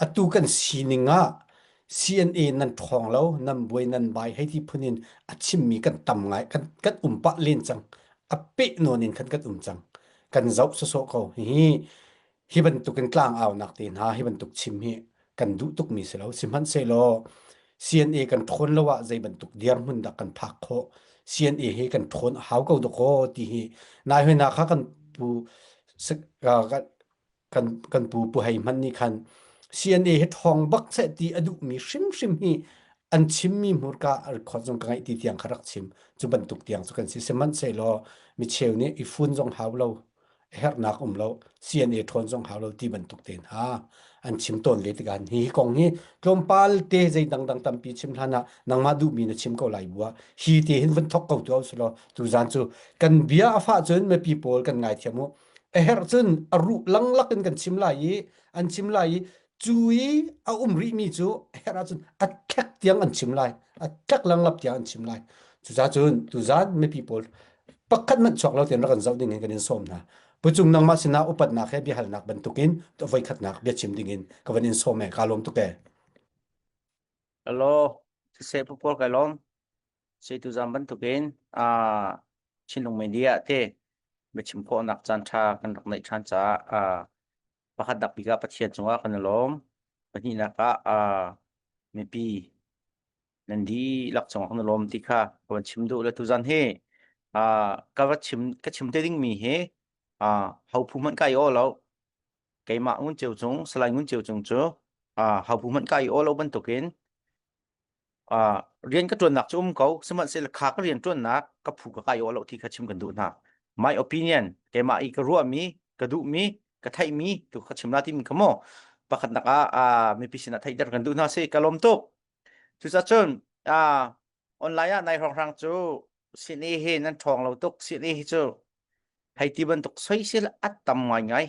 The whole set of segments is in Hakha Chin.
Atu kan sining ah CNA nan ṭhawng lo, nan buai nan bai hei ti phun in a chimmi kan tam ngai, kan, kan um pah len cang. A peh nawn in khan kan um cang. Kan zoh sawsawh ko. Hihi hi bantukin tlang aunak te hna hi bantuk chim hi kan duh tukmi si lo. Sihmanhsehlaw CNA kan ṭhawn lo ah zei bantuk dirhmun dah kan phak khawh? CNA hi kan ṭhawn a hau ko dakaw ti hi nai hoi kha kan pu kan kan pu pu hei hmanh nih khan CNA hi ṭhawng bak seh ti a duhmi hrimhrim hi an chimmi hmurka a record zong ka ngaih ti tiang kha rak chim cu bantuk tiang cu kan si sihmanhsehlaw micheu nih i fun zong hau lo herhnak um lo CNA ṭhawn zong hau lo ti bantuk te hna an chim tawn ve tikah hi kong hi tlawmpal te zei dangdang tampi chim hlan ah nangmah duhmi na chim ko lai bua hi te hin vun thok ko tu silo tuzan cu kan bia a fah cun mipi pawl kan ngaithiam u a herh cun a ruh langlak in kan chim lai i an chim lai i cu i a um rihmi cu a herh ahcun a tlek tiang an chim lai a tlek langlap tiang an chim lai cucaah cun tuzan mipi pawl pakhat hmanh chuak lo tiang rak kan zoh ding in kan in sawm hna pucung nangmah sinah upatnak he biahalnak bantukin voikhatnak biachim ding in ka van in sawm e ka lawm tuk e Hello, siseh pawl kai lawm. Sei tuzan bantukin ah Chinlung Media te biachim khawhnak caan ṭha kan rak neih ṭhan caah ah pakhat dak bik ah Pathian cungah kan i lawm. Pahnihnak ah ah mipi nan dihlak cungah kan i lawm ti kha ka van chim duh le tuzan hi ah ka va chim ka chim te dingmi hi ah ho phu hmanh kai aw lo keimah ngun ceu cung Salai ngun ceu cung cu ah ho phu hmanh kai aw lo bantukin Uh, rian ka ṭuannak cu um ko, sihmanhsehlaw kha ka rian ṭuannak ka phu ka kai awh lo ti kha chim kan duh hna. My opinion, keimah i ka ruahmi, ka duhmi, ka theihmi tu ka chim la timi kha maw pakhatnak ah uh, mipi sinah theihter kan duh hna si ka lawm tuk. Cucaah cun uh, online ah nai hrawnghrang cu sini hi nan ṭhawng lo tuk sini hi cu hei ti bantuk soisel a tam ngaingai.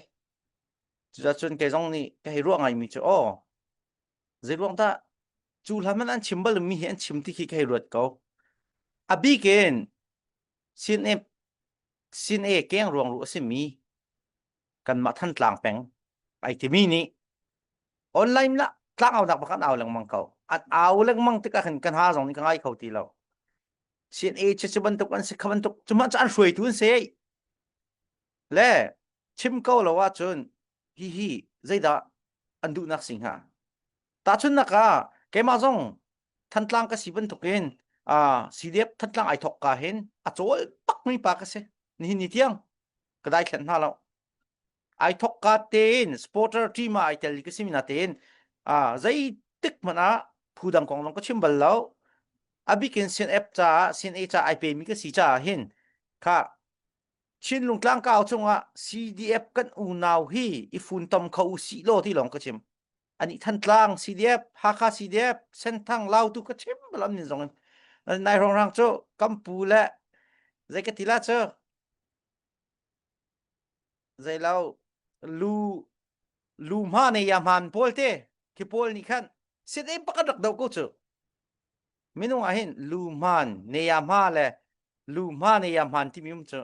Cucaah cun kei zong nih ka hei ruah ngaimi cu aw Zeiruang dah cu hlan hmanh an chim bal mi hi an chim ti khi ka hei ruat ko. A bik in sin e sin e keng ruang ru a simi kanmah Thantlang peng ai timi nih online la tlang au nak bak an au lengmang ko. An au lengmang tikah khin kan ha zong nih ka ngai kho ti lo. Sin e cu bantuk an si kha bantuk cuma cu an hruaitu an si. Le chim ko lo ahcun hihi zeidah an duhnak si hnga? Tahchunhnak ah keimah zong Thantlang ka si bantukin uh, CDF Thantlang ai thok ka hin a cawl bak mi pa ka si. Nihin ni tiang ka dai thlen hna lo. Ai thok ka tein supporter team ah ai tel ka si mi na tein uh, zeitik hmanh ah phu dang kong zong ka chim bal lo. Abikin sin app caah sin A ca ai pe mi ka si caah hin kha Chinlung tlangkau cungah CDF kan unau hi i funtom kho u sih law ti lawng ka chim. Ani Thantlang CDF, Hakha CDF, Senthang Lautu ka chim balam nin zong in. Nai rong rang cu kampu le zei ka ti la cu zei lo lu lu hma ne ya hman pawl te khi pawl nih khan sit e pakhat rak do ko cu minung ah hin lu hman ne ya hma le lu hma ne ya hman timi um cu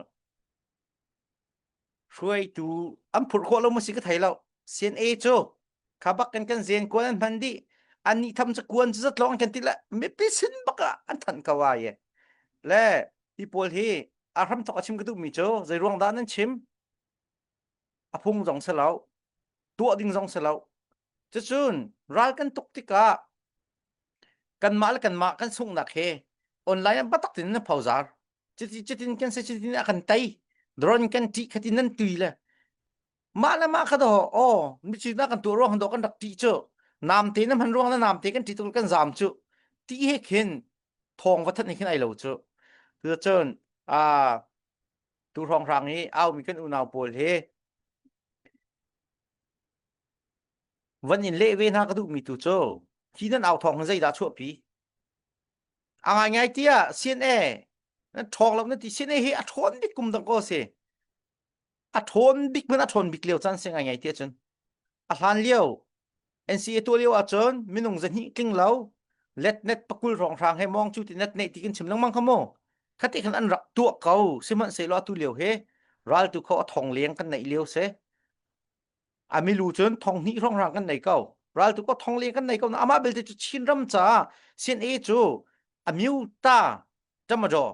hruaitu an phurh khawh lo maw si ka thei lo CNA cu kha bak kan kan zen kuan an hman dih an nih tham cu kuan cu zatlong kan ti le mipi sin bak ah an thanh ko ai le hi pawl hi a hram thok a chim ka duh mi cu zei ruang dah nan chim a phung zong si lo tuah ding zong si lo cucun ral kan tuk tikah kanmah le kanmah kan sunghnak he online ah batak tin na phozar cuti cutin kan se cutin a kan tei drone kan ṭih khatin nan tui le mah le mah kha do aw michi na kan tuah ruang do kan rak ṭih cu nam te na hman ruang na nam te kan ṭih tuk kan zam cu ti he khin thawng va that ni khin ai lo cu cun a tu hrawng hrang hi au mi kan unau pawl he Van in leh ve hna ka duhmi tu cu hi nan au thawng zeidah chuahpi? A ngaingai tiah CNA nan ṭhawng lo na ti CNA hi a ṭhawn bik kum dang ko si. A ṭhawn bik hmanh a ṭhawn bik lio caan si ngaingai tiah cun. A hlan lio NCA tuah lio ahcun minung zahnih tling lo let net pakul rong hrang he mong cu ti net neih ti kan chim lengmang kha mu. Khati khan an rak tuah ko sihmanhsehlaw atu lio hi ral tu kho a thong leng kan neih lio si. A milu cun thong hnih hrawnghrang kan nei ko. Ral tu ko thong le kan nei ko na amah belte cu Chin ram caah CNA cu amyuta tamadaw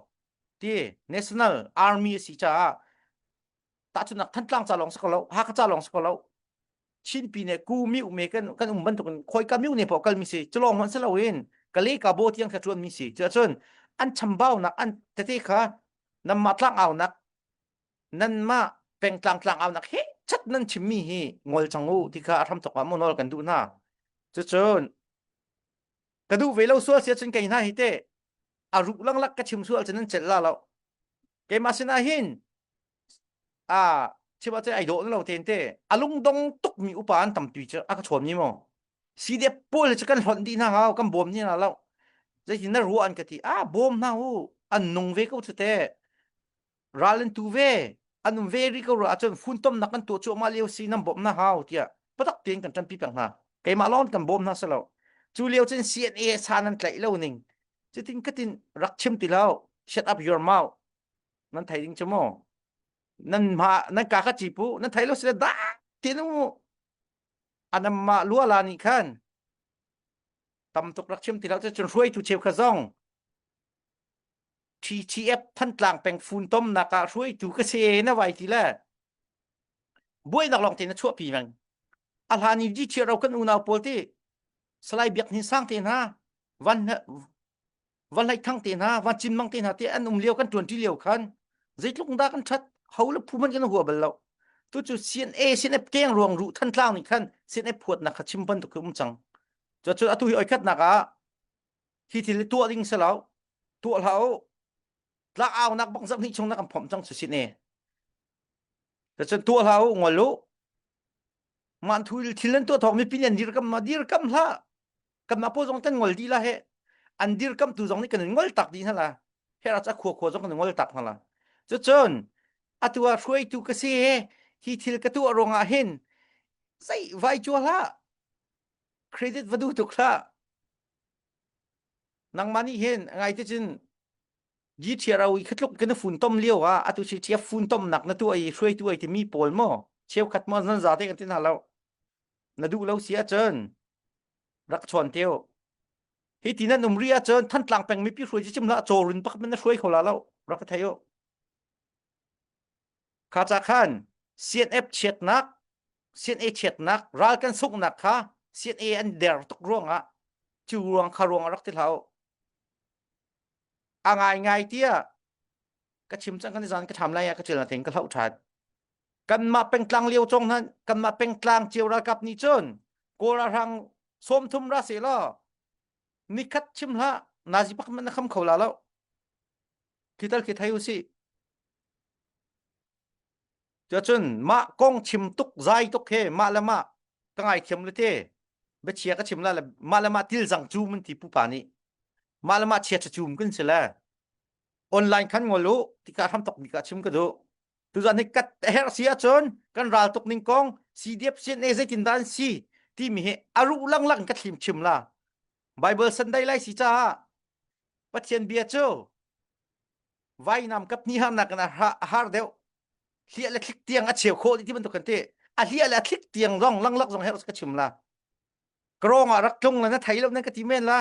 ti National Army a si caah tahchunhnak Thantlang ca lawng si ko lo Hakha ca lawng si ko lo Chinpi ne ku mi me kan kan um bantuk in khoi ka miu ne po kal mi si culong hmanh si loin kale ka bo tiang kha tuan mi si cuahcun an chambaunak an tete kha namma tlang aunak nanmah pengtlang tlang aunak he chat nan chimmi hi ngol cang u ti kha a hram thok ah maw nawl kan duh hna cucun ka duh ve lo sual sia cun kei hna hi te a ruh langlak ka chim sual cun nan celh la lo keimah sinah hin a chim ah ai dawh lo ten te a lungdong tuk mi upa an tampi cu a ka chawn mi mo CDF pawl cu kan hlonh dih hna hau kan bawm ni hna lo zeitin na ruah an ka ti a bawm hna u an nung ve ko cu te ral an tu ve an um ve ri ko rua ahcun funtomnak kan tuah cuahmah lio si nan bawmh na hau tiah patak tein kan ṭanpi peng hna keimah lawng kan bawm hna si lo cu lio cun CNA sa nan tlaih lo ning cutin katin rak chim ti lo shut up your mouth nan thei ding cu mu nan ma nan ka ka ci pu nan thei lo si le da tin mu anamma luala nih khan tam tuk rak chim ti lo cun hruaitu cheu kha zong TTF Thantlang peng funtomnak ah hruaitu ka si na vai ti le buainak lawng te na chuahpi meng a hlan i GTRO kan unau pawl ti Salai Biak Hnin Sang te hna van van Hlei Thang te hna van Cin Mang te hna te an um lio kan tuan ti lio khan zeitluk dah kan that ho le phu man kan hua bal lo tu cu CNA CNF keng ruang ru Thantlang nih khan CNF phuatnak kha chim bantuk khi um cang cu cu atu hi oi khatnak ah hi thil hi tuah ding si lo tuah hlah u tlak aunak bang zarh hnih chung na kan phomh cang su sin e cun tuah hlah u ngol u man thu thil nan tuah thawk mipi nih an dirkam ma dirkam hlah kan mah paw zong kan ngol dih la he an dirkam tu zong nih kan ngol tak dih hna la he ra cha khua khua zong kan ngol tak hna la cucun atu ah hruaitu ka si hi thil ka tuah ruangah hin zei vai chua hlah credit va duh tuk hlah Nangmah nih hin ngai te cun GTRO i khatluk kan funtom lio ah atu si chia funtomnak na tuah i hruaitu ai timi pawl maw cheukhat maw nan za te kan ti hna lo na duh lo si ahcun rak chawn teo hi ti nan um ri ahcun Thantlang peng mipi hruai ci chim hlah cawrun pakhat man na hruai kho la lo rak ka thei u Kha ca khan CNF chiatnak, CNA chiatnak, ral kan sunghnak kha CNA an der tuk ruangah cu ruang kha ruang rak ti hlah u. A ngaingai tiah ka chim cang kan zan ka tham lai ah ka ṭial na theng ka hloh ṭhan. Kanmah pengtlang lio cong hna kanmah pengtlang cio ralkap nih cun Kawl ralhrang 30 ra se law nikhat chim hlah nazi pak man na kham kho la lo. Khi tal khi thei u sih. Cuacun mah kong chim tuk zai tuk he mah le mah ka ngaithiam le te biachia ka chim la le mah le mah tilzang cum an ti pupa nih mah le mah chia cum kan si le online khan ngol u tika hram tok mi ka chim ka duh tuzan hi kat her si ahcun kan ral tuk ning kong CDF CNA zeitin dah an si timi hi aru lang lang ka thlim chim la Bible Sunday lai si caah Pathian bia cu vainam kap hnih harnak in a har deuh hliah le thlik tiang a cheu khawh ti bantuk kan ti a hliah le a thlik tiang zong langlak zong her ka chim la karong ah rak tlung la na thei lo nan ka ti men la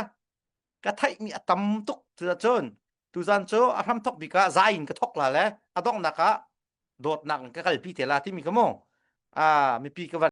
ka theih mi a tam tuk cun tuzan cu a hram thok bik ah zai in ka thok la le a donghnak ah dawtnak in ka kalpi te la timi ka mu a mipi ka van.